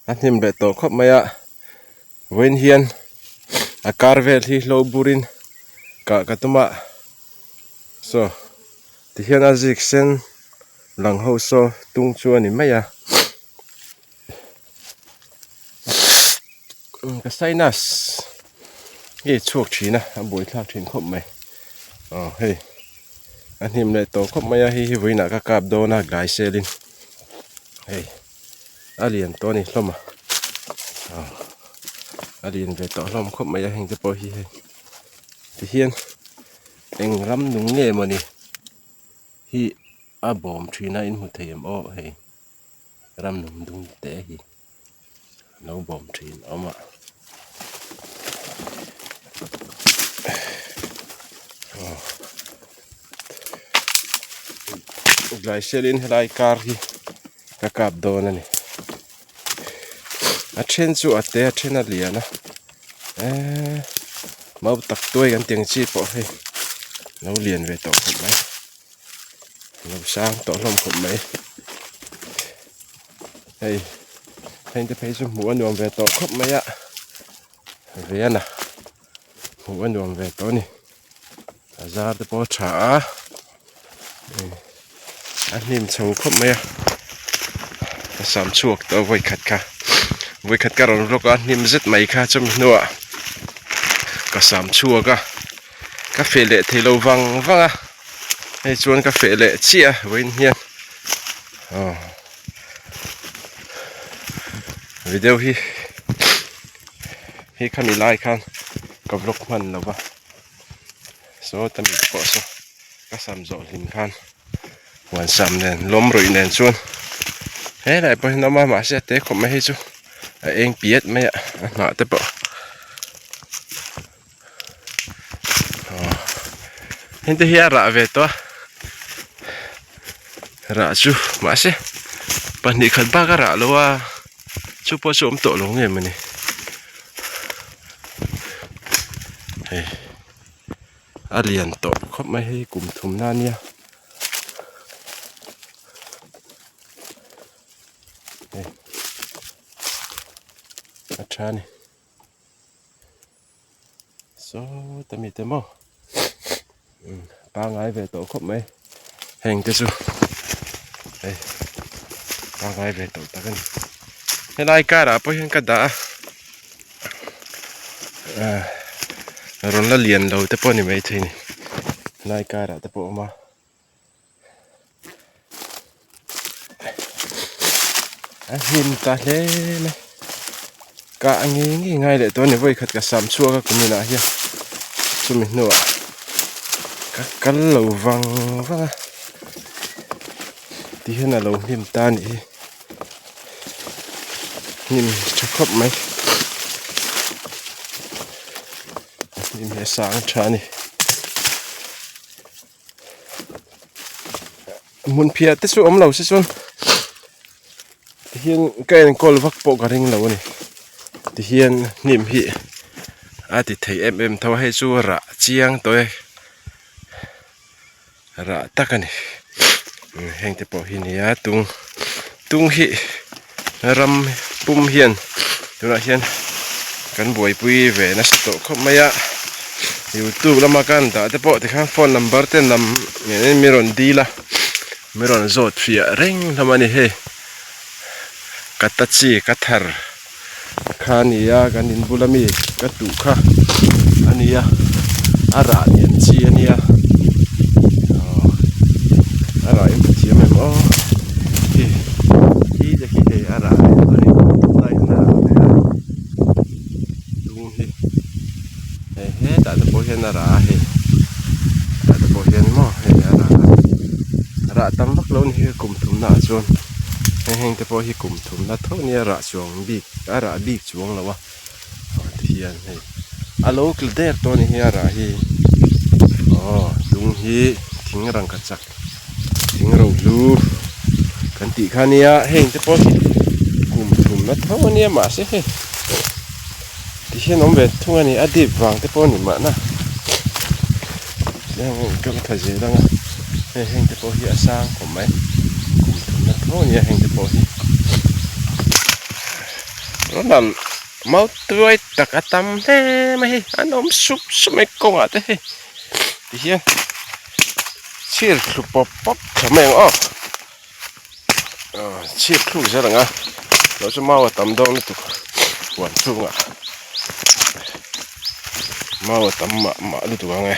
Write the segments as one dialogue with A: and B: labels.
A: A hnim leh tawh khawp mai a vawiin hian a kar vel hi hlo burin kah ka tum a saw tihian a zik sen lang ho saw tung chu a ni mai a. Ka sinus hi a chhuak thin a a buaithlak thin khawp mai aw hei a hnim leh tawh khawp mai a hei hi vawiinah ka kap dawn a gai selin hei a lian tawh a ni hlawm a aw a lian ve tawh hlawm khawp mai a heng te pawh hi hei tihian eng ram nung nge mawni hi a bawm thin a in hmu thei em aw hei. Ram nung dung te hi lo bawm thin a awm a. Tlai selin helai kar hi ka kap dawn a ni. A then chu a te a then a lian a eee mau tak tuai kan tih ang chi pawh hei lo lian ve tawh khawp mai. Lo sang tawh hlawm khawp mai hei heng te phei chu hmuh a nuam ve tawh khawp mai a Riana hmuh a nuam ve tawh a ni a zar te pawh a tha a a hnim chho khawp mai a ka sam chhuak tawh a vawikhat kha vawikhat ka rawn vlog a hnim zet mai kha chumi hnuah ka sam chhuak a. Ka feh leh thei lo vang vang a hei chuan ka feh leh chiah a vawiin hian aw video hi hi khami lai khan ka vlog hman lo va saw ta mi te pawh saw ka sam zawh hlim khan huan sam nen lawm ruih nen chuan helai pawh hian a awm a mahse a te khawp mai hei chu a eng piat mai a a hnah te pawh. Heng te hi a rah ve tawh a rah chu mahse pahnih khat bak a rah lo a chu pawh chu a awm tawh lo nge mawni hei a lian tawh khawp mai hei kum thum na ania hei a tha a ni. Saw ta mi te maw pangai ve tawh khawp mai heng te chu hei pangai ve tawh tak a ni helai karah pawh hian ka dah a ah rawn la lian lo te pawh a ni maithei a ni helai karah te pawh a awm a. A hlim ta hle mai kah ngei ngei ngai leh tawh a ni vawi khat ka sam chhuak a kum inah hian chumi hnuah ka kal lo vang vang a ti hian a lo hlim ta a nih hi hnim tha khawp mai hnim hi a sang tha a ni. Hmun phiah te chu awm lo se chuan tihian ka enkawl vak pawh ka ring lo a ni tihian hnim hi a ti thei em em tho a hei chu rah chiang tawh e rah tak a ni heng te pawh hi nia tung tung hi ram pum hian tunah hian kan buaipui ve nasa tawh khawp mai a youtube lama kan dah te pawh tikhan phone number te lam mi rawn dil a mi rawn zawt fiah reng hlawm a ni hei ka ta chi ka thar kha a ni a kan in bula mi ka tuh kha a ni a a rah lian chi a nia aww a rah in thiam em aw khi khi te khi hei a rah leh tawh a ni tlai hian a rah leh a tung hi hei hetah te pawh hian a rah a hei hetah te pawh hian maw hei a rah a rah tam vak lo a ni hi kum thumna ah chuan hei heng te pawh hi kum thumna tho a nia rah chuang bik a rah bik chuang lo a aw ti hian hei a lo tla der tawh a ni hi a rah hi aw lung hi thing rangkachak chak thing rohlu kan tih kha nia heng te pawh hi kum thumna tho a nia mahse hei ti hian awm ve thung a ni a dip vang te pawh a ni mahna kan tha zel ang a hei heng te pawh hi a sang khawp mai kum thumna tho a nia heng te pawh hi. Ronald mautuai tak a tam hle mai hei an awm sup sup mai kawngah te hei tihian chhir thlu pawp pawp tha mai ang aw aw chhir thluk zel ang a lo chu mau a tam dawn lutuk huan chhungah mau a tam mah mah lutuk ang e.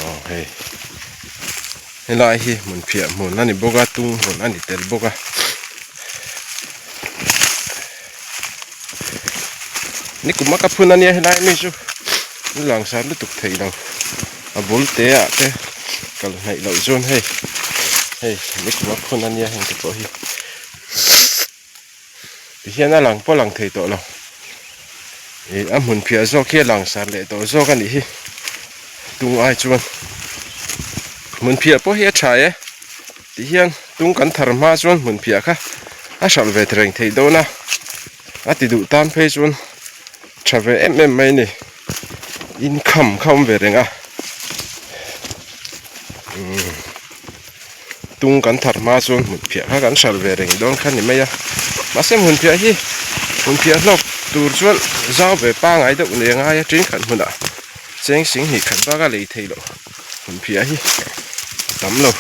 A: Aw hei helai hi hmun phiah hmun a ni bawk a tung hmun a ni tel bawk a nikum a ka phun a nia helai mi chu langsar lutuk theih lo a bul te ah te kal hnaih loh chuan hei hei nikum a phun a nia heng te pawh hi. Tihian a lang pawh a lang thei tawh lo. Ih a hmun phiah zawk hi a lang sar leh tawh zawk a nih hi tung ai chuan hmun phiah pawh hi a tha e tihian tung kan thar hma chuan hmun phiah kha a hralh ve reng theih dawn a a ti duh tan phei chuan tha ve em em mai a ni income kha a awm ve reng a umm. Tung kan thar hma chuan hmunphiah kha kan hralh ve reng dawn kha ni mai a, mahse hmunphiah hi hmunphiah hlawk tur chuan zau ve pangai deuh nei angai a ṭin khat hmunah cheng sing hnih khat bak a lei theih loh hmunphiah hi a tam lo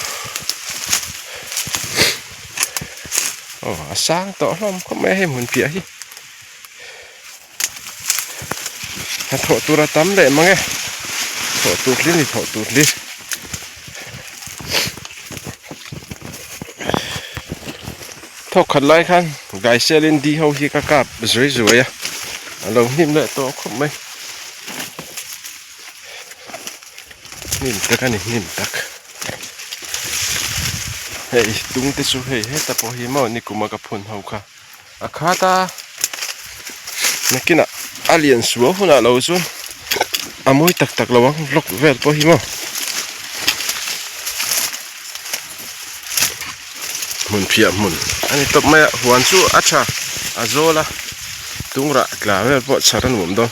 A: aw a sang tawh hlawm khawp mai a hei hmunphiah hi. Hnathawh tur a tam leh mang e thawh tur hlir ni thawh tur hlir. Thawk khat lai khan Gaiselin di ho hi ka kap zuai zuai a a lo hnim leh tawh khawp mai hnim tak a ni hnim tak hei tung te chu hei heta pawh hi maw nikuma ka phun ho kha. A khat a nakinah a lian suau hunah lo chuan a mawi tak tak lo ang vlog vel pawh hi maw hmun phiah hmun a ni tawp mai a huan chu a tha a zawl a tungrah tla vel pawh chhar a nuam dawn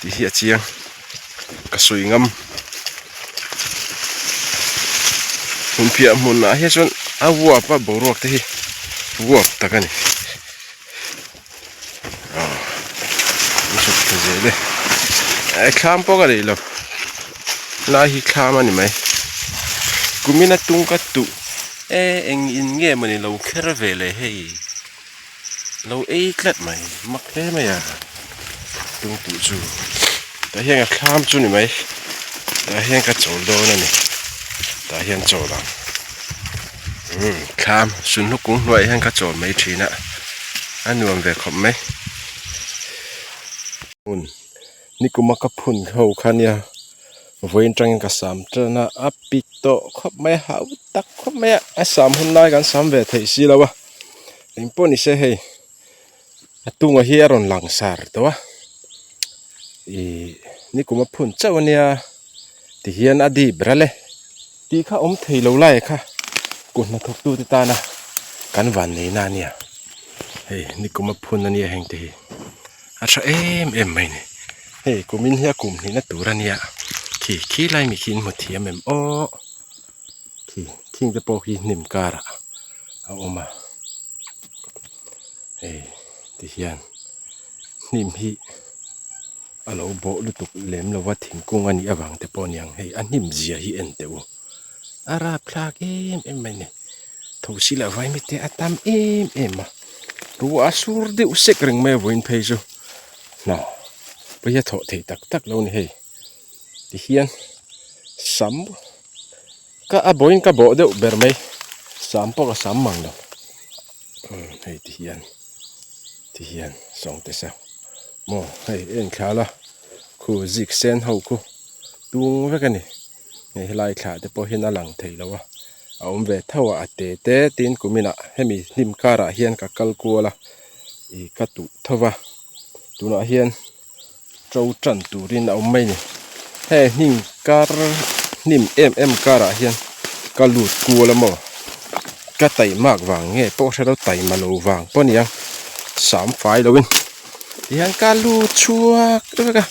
A: tih hi a chiang. Ka sawi ngam. Hmunphiah hmunah hian chuan a uap a boruak te hi uap tak a ni. Aw an chhuk thla zel e. Eh thlam pawh ka neih lo. Lai hi thlam a ni mai. Kumin a tung ka tuh e eng in nge mawni lo kher ve le hei. Lo ei tlat mai mak hle mai a tung tuh chu tah hian ka thlam chu ni mai tah hian ka chawl dawn a ni tah hian chawl ang umm thlam sunhlu kung hnuaiah hian ka chawl mai thin a a nuam ve khawp mai hmun nikuma ka phun ho kha nia vawiin tangin ka sam tan a a pit tawh khawp mai a hau tak khawp mai a a sam hun lai kan sam ve theih si lo a. Eng pawh ni se hei a tunga hi a rawn lang sar tawh a ih nikum a phun chauh a nia tihian a dip ral e tih kha awm thei lo lai kha kut hnathawk tu te tana kan van nei na ania hei nikum a phun ania heng te hi a tha em em mai ni hei kumin hi a kum hnihna tur ania khi khi lai mi khi in hmu thiam em aw. Khi thing te pawh khi hnim karah a awm a hei ti hian hnim hi a lo bawh lutuk lem lo va thingkung a nih avang te pawh a ni ang hei a hnim zia hi en teh u a rapthlak em em mai a ni thosi leh vaimit te a tam em em a ruah a sur deuh sek reng mai a vawiin phei chu hna pawh hi a thawh theih tak tak lo a ni hei ti hian sam. Ka a bawhin ka bawh deuh ber mai sam pawh ka sam mang lo umm hei ti hian ti hian sawng te sa maw hei en thla la khu zik sen ho khu tung vek a ni hei helai thla te pawh hian a lang thei lo a a awm ve tho a a te te tin kuminah hemi hnim karah hian ka kal kual a ih ka tuh tho va tunah hian. To tan turin a awm mai a ni hei hnim kar hnim em em karah hian ka lut kual a maw ka taimak vang nge pawh hre lo taima lo vang pawh a ni ang sam fai loin tihian ka lut chhuak vek a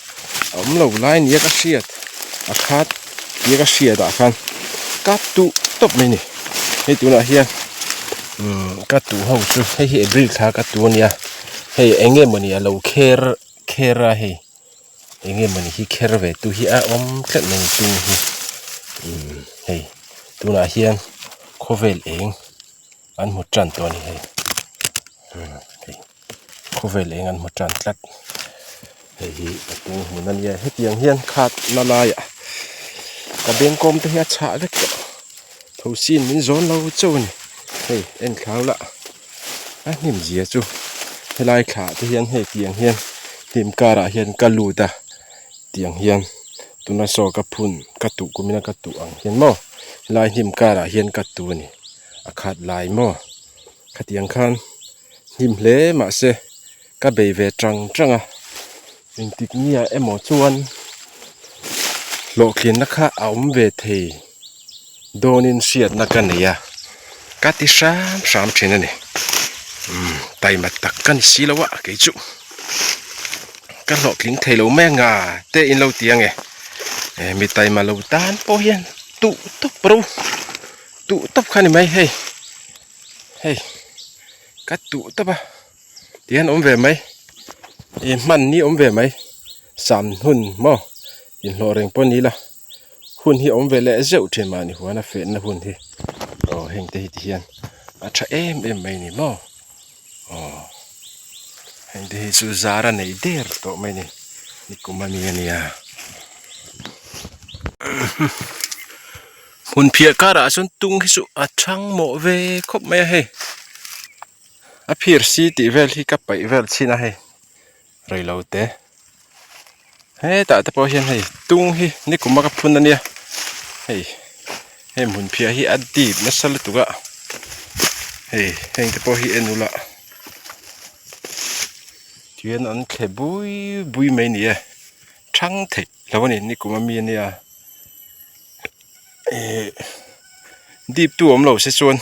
A: a awm lo lai nia ka hriat a khat nia ka hriat ah khan. kap tuh tawp mai a ni. Hei tunah hian umm ka tuh ho chu hei hi April thla ka tu a nia hei eng nge mawni a lo kher kher a hei eng nge mawni hi kher ve tu hi a awm tlat mai a ni tung hi umm hei tunah hian khawvel eng an hmu tan tawh a ni hei umm hei khawvel eng an hmu tan tlat hei hi a tung hmun a nia hetiang hian khat na laiah ka bengkawm te hi a chhah vek tawh thosin min zawn lo chauh a ni hei en thlau lah a hnim zia chu helai thlah te hian hei tiang hian hnim karah hian ka lut a tiang hian tuna saw ka phun ka tuh kumina ka tuh ang hian maw helai hnim karah hian ka tu a ni a khat lai maw khatiang khan hnim hle mahse ka bei ve tang tang a engtik nge emaw chuan hlawhtlinna kha a awm ve thei dawnin hriatna ka nei a ka ti hram hram thin a ni umm taima tak ka ni si lo a kei chu ka hlawhtling thei lo mai anga te in lo ti ange mi taima lo tan pawh hian tuh tawp ro tuh tawp kha a ni mai hei hei ka tuh tawp a tihian awm ve mai ih hman ni awm ve mai sam hun maw inhlawh reng pawh ni la hun hi awm ve leh zeuh thin mahni huan a fehna hun hi aw heng te hi ti hian a tha em em mai a ni maw aw heng te hi chu zar a nei der tawh mai a ni nikum ami a nia. Hmun phiah karah chuan tung hi chu a thang mawh ve khawp mai a hei a phir si tih vel hi ka paih vel chhin a hei reilo te hetah te pawh hian hei tung hi nikum a ka phun ania hei hei hmun phiah hi a dip nasa lutuk a hei heng te pawh hi en ula tihian an thle bui bui mai a ni e thang theih lo a ni nikum ami ania. Ihh dip tu awm lo se chuan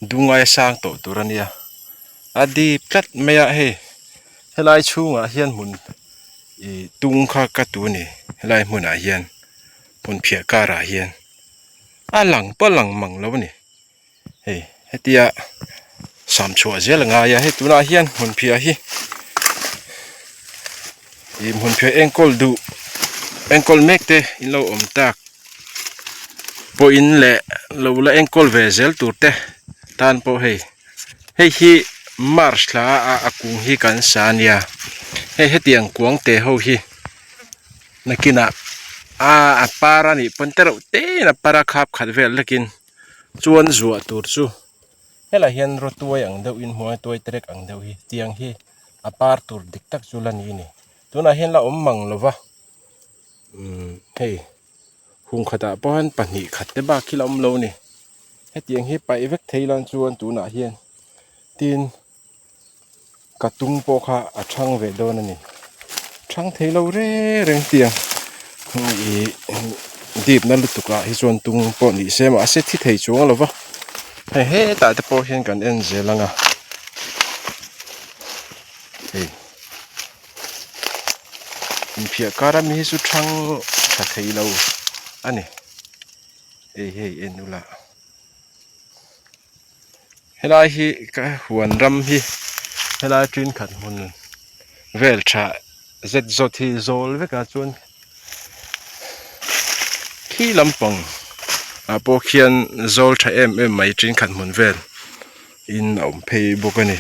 A: dungai a sang tawh tur a nia a dip tlat mai a hei helai chhungah hian hmun ih tung kha ka tu a ni helai hmunah hian hmun phiah karah hian a lang pawh a lang mang lo a ni hei hetia sam chhuah zel a ngai a hei tunah hian hmun phiah hi ih hmun phiah enkawl duh enkawl mek te in lo awm tak pawhin leh lo la enkawl ve zel tur te tan pawh hei hei hi march thla a a kung hi kan sa a nia hei hetiang kuang te ho hi nakinah a a par a nih pawn tereuh te in a par a khap khat vel hlekin. Chuan zuah tur chu helaiah hian rawtuai ang deuh in hmuai tuai terek ang deuh hi tiang hi a par tur dik tak chu la ni a ni tunah hian la awm mang lo va umm hei hung khatah pawh hian pahnih khat te bak hi la awm lo a ni hetiang hi paih vek thei lan chuan tunah hian tin. Ka tung pawh kha a thang ve dawn a ni. Thang thei lo reng reng tiang ih dip na lutuk ah hi chuan tung pawh ni se mahse thi thei chuang lo va hei hetah te pawh hian kan en zel ang a hei inphiah kar ami hi chu thang tha thei lo a ni hei hei en ula. Helai hi ka huan ram hi helai thenkhat hmun vel tha zet zawt hi zawl vek a chuan khi lampang ah pawh khian zawl tha em em mai thenkhat hmun vel in a awm phei bawk a ni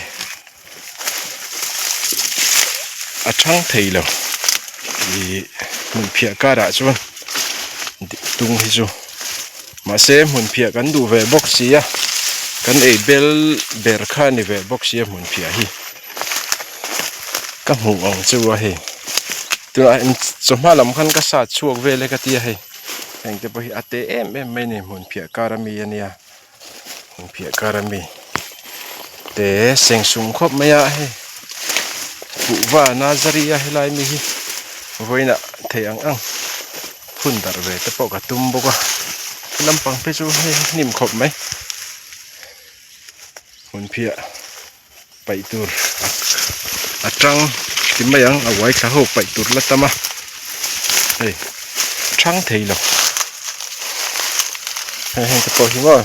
A: a thang thei lo ih hmun phiah karah chuan tung hi chu. Mahse hmun phiah kan duh ve bawk si a, kan ei bel ber kha a ni ve bawk si a hmun phiah hi. Ka hmuh ang chu a hei. Tunah chawhma lam khan ka sat chhuak vel e ka ti a hei. Heng te pawh hi a te em em mai a ni hmun phiah kar ami a nia. Hmun phiah kar ami te seng sung khawp mai a hei. Kuhva Nazari a helai mi hi vawiinah thei ang ang. Hun darh ve te pawh ka tum bawk a he lampang phei chu hei hnim khawp mai hmun phiah paih tur a tang ti mai ang a uai thla ho paih tur la tam a hei thang thei lo. Hei heng te pawh hi maw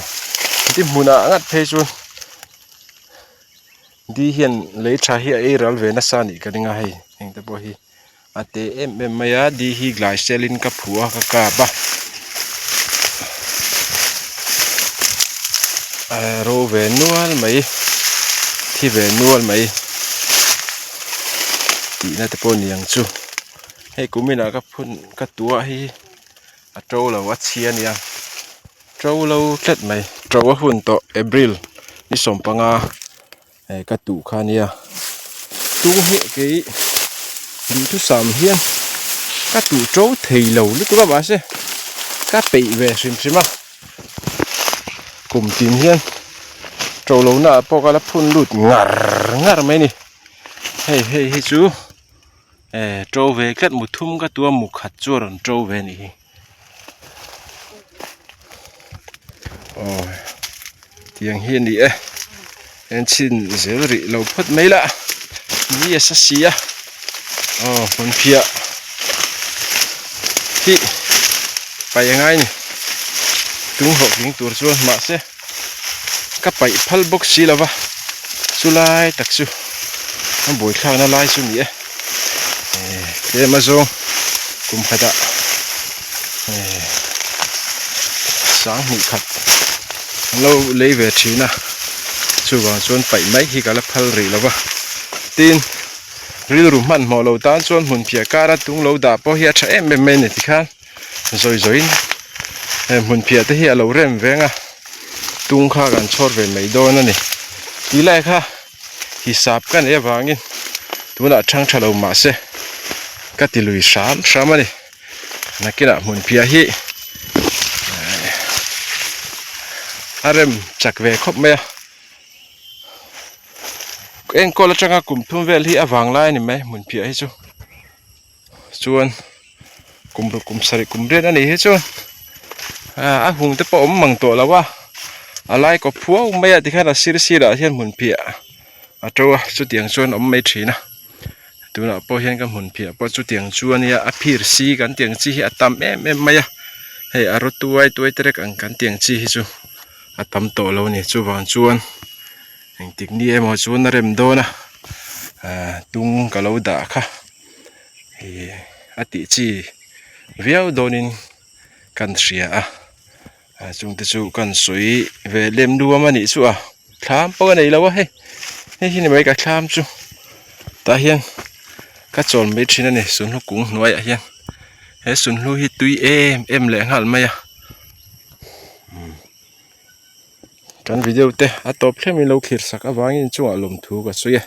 A: ti hmunah ngat phei chuan di hian lei tha hi a ei ral ve nasa a nih ka ring a hei heng te pawh hi a te em em mai a di hi glaisel in ka phuh a ka kap a a ro ve nual mai thi ve nual mai tihna te pawh a ni ang chu hei kuminah ka phun ka tuah hi. A to lo a chhia ania to lo tlat mai to a hun tawh April ni sawmpanga eh ka tuh kha ania tung hi kei duhthusam hian ka tuh to thei lo lutuk a mahse ka peih ve hrim hrim a kum tin hian to lo na ah pawh ka la phun lut ngar ngar mai a ni hei hei hi chu. Eh to ve tlat mu thum ka tua mu khat chu a rawn to ve anih hi aw tiang hi a ni e en chhin zel rih lo phawt mai la ni a sa si a aw hmun phiah hi paih a ngai a ni tung hlawh tling tur chuan mahse. Ka paih phal bawk si lo va, chu lai tak chu a buaithlakna lai chu ni e. Ehh tlem a zawng kum khatah ehh sanghnih khat an lo lei ve thin a, chuvang chuan paih mai hi ka la phal rih lo va. Tin, rilru hmanhmawh lo tan chuan hmun phiah kara tung lo dah pawh hi a tha em em mai a ni tikhan. Zawi zawiin he hmun phiah te hi a lo rem veng a tung kha kan chhawr ve mai dawn a ni tih lai kha hisap ka neih avangin tunah thang tha lo mahse ka ti lui hram hram a ni nakinah hmun phiah hi a rem chak ve khawp mai a enkawl atanga kum thum vel hi a vang lai a ni mai hmun phiah hi chu. Chuan kum ruk kum sarih kum riat a nih hi chuan ah a hung te pawh a awm mang tawh lo a a lai kaw phuau mai a tikhian a sir sirah hian hmun phiah a to a chutiang chuan a awm mai thin a tunah pawh hian ka hmun phiah pawh chutiang chu a nia a phir si kan tih ang chi hi a tam em em mai a hei a rawtuai tuai te rek ang kan tih ang chi hi chu a tam tawh lo a ni chuvang chuan. Engtik ni emaw chuan a rem dawn a ah tung ka lo dah kha ih a tih chi viau dawnin kan hria a ah chungte chu kan sawi ve lem luam a nih chu a thlam pawh a nei lo a hei hei hi ni mai ka thlam chu tah hian ka chawl mai thin a ni sunhlu kung hnuaiah hian he sunhlu hi tui em em leh nghal mai a. Kan video te a tawp thleng in lo thlir sak avangin chungah lawmthu ka sawi e.